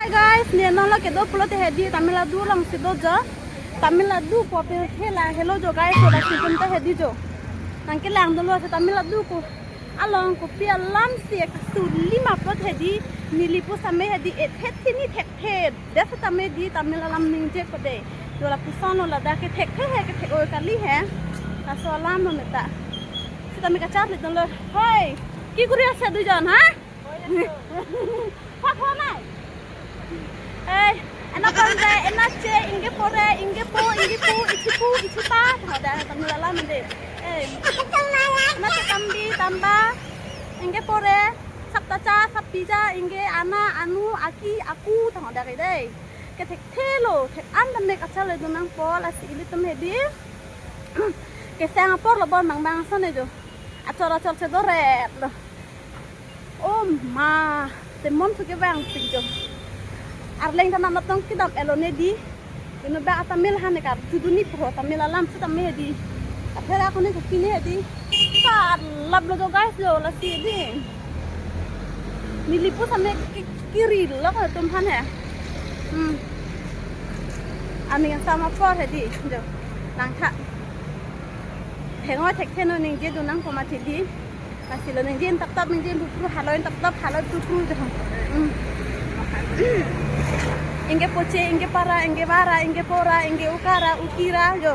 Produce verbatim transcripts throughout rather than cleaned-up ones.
Guys, ne non lo kedo pulote hedi Tamil Nadu alongsi do jo. Tamil Nadu pu apirthe la helo jo guys, lasi itum ta hedi jo. Nangkelang dolo si Tamil Nadu pu. Along kopi alamsi ekasuli ma pulote hedi neli pusitame hedi ethe thini thekthe. Dei setame di Tamil alam ningje ko dei. Jo lapuson lo ladak ke thekthe he kethek-oi kali he. Laso alam lo neta. Setame kacharli dolo. Hoi, ki kuri ase duijon ha? Pak ho nai. Eh, ena pon re, ena che, ingge pore, ingge po, ingge pu, ichi pu, ichi pa. Tho da Tamil alam dei. Eh, ena che tambi, tamba, ingge pore, sap ta cha, sap pi cha, ingge ana, anu, aki, aku, tho da ke dei. Kethekthe lo, thek-an tame kacharli dun nangpo, lasi ilitum hedi. Kesang apor lo bon bang bang ason ne jo. Achor achor chedoret lo. Oh ma, temon thu kevang pik jo. Arleng tana notong kedam elo ne di. Ino ba Tamil hane kar juduni po Tamil alam setame hedi. Aphera kone ko kine hedi. Kalap lo jo guys jo lasi di. Neli pusitame ki-, kiri lo ko tum hane. Hmm. Aning asam apor hedi jo. Langtha. Thengoi thekthe no ningje dun nangpo mati di. Lasi lo ningje taptap ningje pupru haloi taptap haloi pupru jo. Hmm. Ingge poche, ingge para, ingge vara, ingge pora, ingge ukara, ukira jo.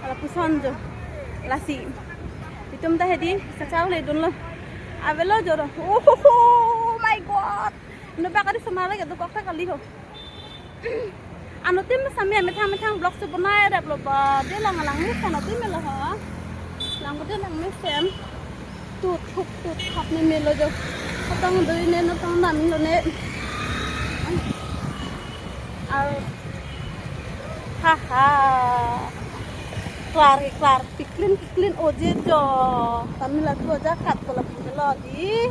Lapuson jo. Lasi. Itum ta hedi kacharli dunlo. Avelo jo ro. Oh, oh, oh my God. Ino ba kari semar lagi do kok kali ho. Anuttin sitame methang methang vlog si bonai rep lo ba. Dei lang lang mesen anuttin melo ha. Lang dei lang mesen. Tut thuk tut thap ne melo jo. Atong doi ne no tong dam lo ne. Ar. Ha ha. Klar klar piklin piklin oje jo. Tamil Nadu aja kat ko lapu lo di.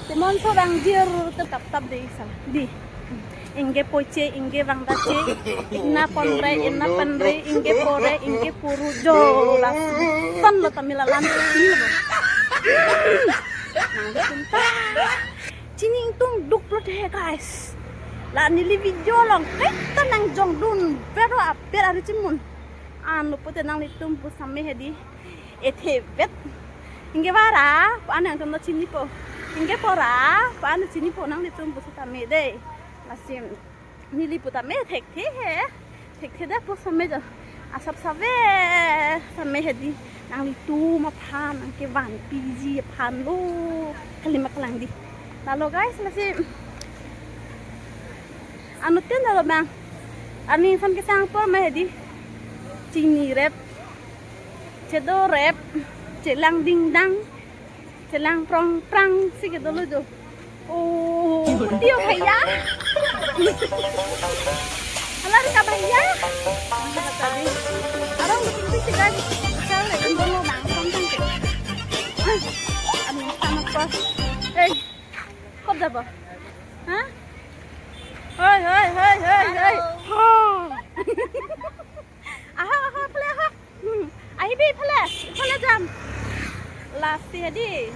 Temon so bang jir te tap tap dei sa. Di. Ingge poche, ingge vangdache, ina ponre, ina panre, ingge pore, ingge puru jo. Lason lo Tamil alam chini lo. Nang tum ta. Chini ingtung duk lo dei guys. La neli video along kaita nangjong dun vero apir ari chimun. Anlo pute nanglitum pusitame hedi. Ethe vet. Ingge vara, pa-an nangtum ta chinipo. Ingge pora, pa-an chinipo nanglitum pusitame dei. Lasi neli putame thekthe he. Thekthe dei pusitame jo. Asap save sitame hedi. Nanglitum aphan nangkevan piji aphan lo. Kalima kalang di. Lalo guys, lasi anuttin lo bang. Aning san kesang apor ma hedi. Chini rep. Chedo rep, chelang dingdang, chelang prong prang si kedo lo jo. Oh, dio bhaiya. Hala rika bhaiya. Arong bikin si kan. Chal le, indo lo bang, kong kong ke. Aduh, sama kos. Eh, kop jabo? Ha? Hoi, hoi, hoi, hoi, hoi. Hello. Ho. Aha, aha, pale aha. Hmm. Ahi bi pale, pale jam. Lasi hedi.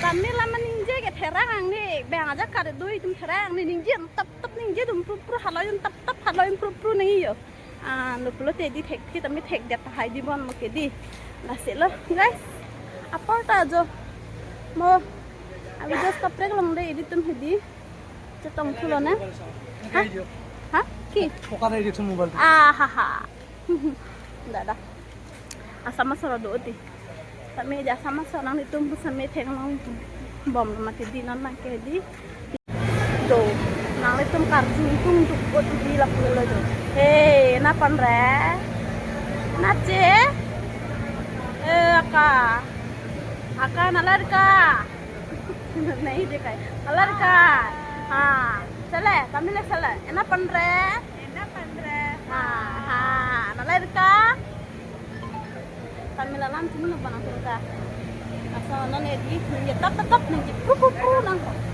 Tamil alam ningje ke therang angni. Bang aja kare doi tum therang angni ningje tap tap ningje tum pru pru haloi tum tap tap haloi tum pru pru ningje yo. Ah, no pulote di thekthe tame thek det tahai di bon mo ke di. Lasi lo, guys. Apor ta jo. Mo. Avi dos kaprek long dei ilitum hedi. Chetong thulo na. Ha? Ha? Ki? Poka na iri mobile. Ah, ha, ha. Dada. Asam asor do oti. Tame ja asam asor nanglitum pusitame theklong bom lo mati di non nangke di. Do. Nanglitum karju tung duk oti di lapu lo do. Hey, na pan re? Na che? Eh, aka. Aka na lar ka. Nahi dikhai. Hala rika. Ha. Sale, Tamil sale. Ena pan re? Ena pan re. Ha, ha. Hala rika. Tamil alam cuma lupa nang rika. Asal non edi, nang tap tap tap nang pru pru pru nang.